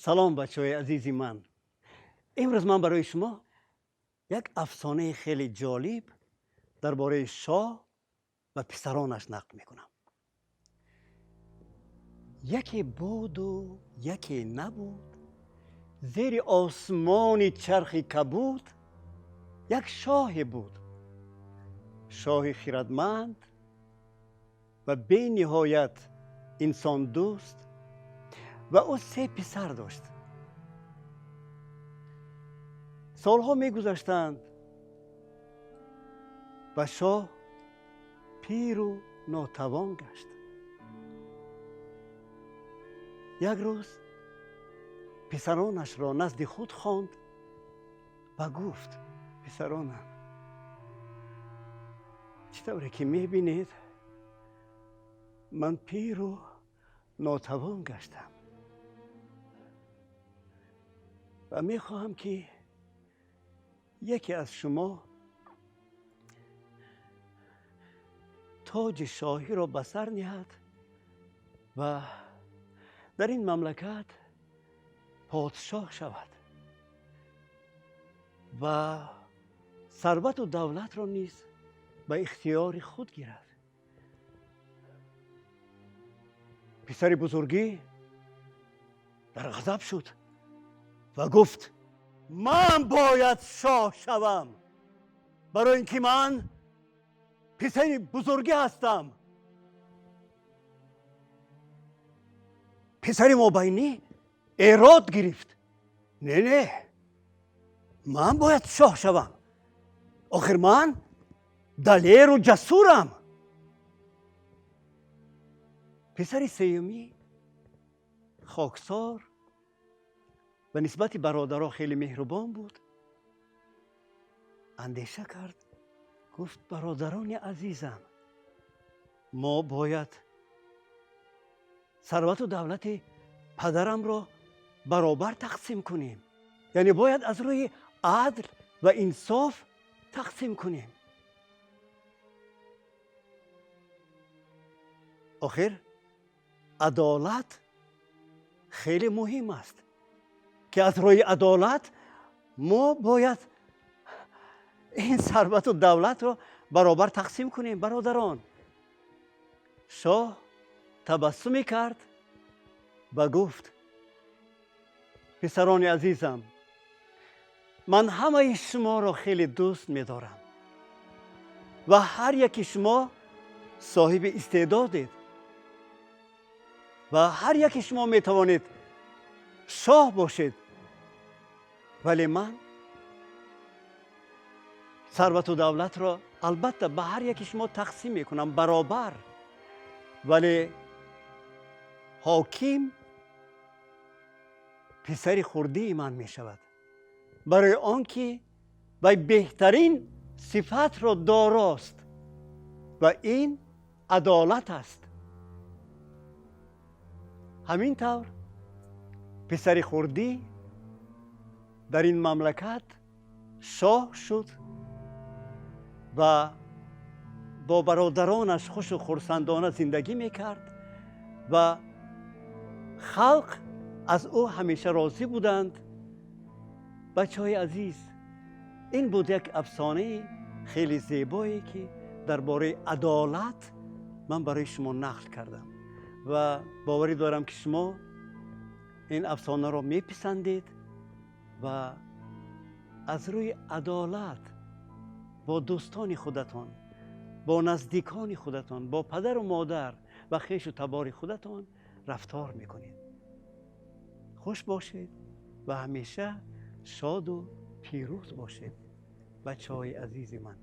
Салом, бачаҳои азизи ман. Имрӯз ман барои шумо як афсонаи хеле ҷолиб дар бораи шоҳ ва писаронаш нақл мекунам. Яке буду яке набуд, зери осмони чархи кабуд як шоҳе буд. Шоҳи хирадманд ва бениҳоят инсондӯст, ва ӯ се писар дошт. Солҳо мегузаштанд ва шоҳ пиру нотавон гашт. Як рӯз писаронашро назди худ хонд ва гуфт: писаронам, чӣ тавре ки мебинед, ман пиру нотавон гаштам ва мехоҳам, ки яке аз шумо тоҷи шоҳиро ба сар ниҳад ва дар ин мамлакат подшоҳ шавад ва сарвату давлатро низ ба ихтиёри худ гирад. Писари бузургӣ дар ғазаб шуд ва гуфт: ман бояд шоҳ шавам, барои ин ки ман писари бузургӣ ҳастам. Писари мобайнӣ эрод гирифт: не, не, ман бояд шоҳ шавам, охир ман далеру ҷасурам. Писари сеюмӣ хоксор ва нисбати бародаро хеле меҳрубон буд. Андеша кард, гуфт: бародарони азизам, мо бояд сарвату давлати падарамро баробар тақсим кунем, яъне бояд аз рӯи адл ва инсоф тақсим кунем. Охир адолат хеле муҳим аст, ки аз рӯи адолат мо бояд ин сарвату давлатро баробар тақсим кунем, бародарон. Шоҳ табассуме кард ва гуфт: писарони азизам, ман ҳамаи шуморо хеле дӯст медорам ва ҳар яки шумо соҳиби истеъдодед ва ҳар яки шумо метавонед шоҳ бошед, вале ман сарвату давлатро албатта ба ҳар яки шумо тақсим мекунам баробар, вале ҳоким писари хурдии ман мешавад, барои он ки вай беҳтарин сифатро дорост ва ин адолат аст. Ҳамин тавр писари хурдӣ дар ин мамлакат шоҳ шуд ва бо бародаронаш хушу хурсандона зиндагӣ мекард ва халқ аз ӯ ҳамеша розӣ буданд. Бачаҳои азиз, ин буд як афсонаи хеле зебое, ки дар бораи адолат ман барои шумо нақл кардам ва боварӣ дорам, ки шумо ин афсонаро меписандед ва аз рӯи адолат бо дӯстони худатон, бо наздикони худатон, бо падару модар ва хешу табори худатон рафтор мекунед. Хуш бошед ва ҳамеша шоду пирӯз бошед, бачаҳои азизи ман.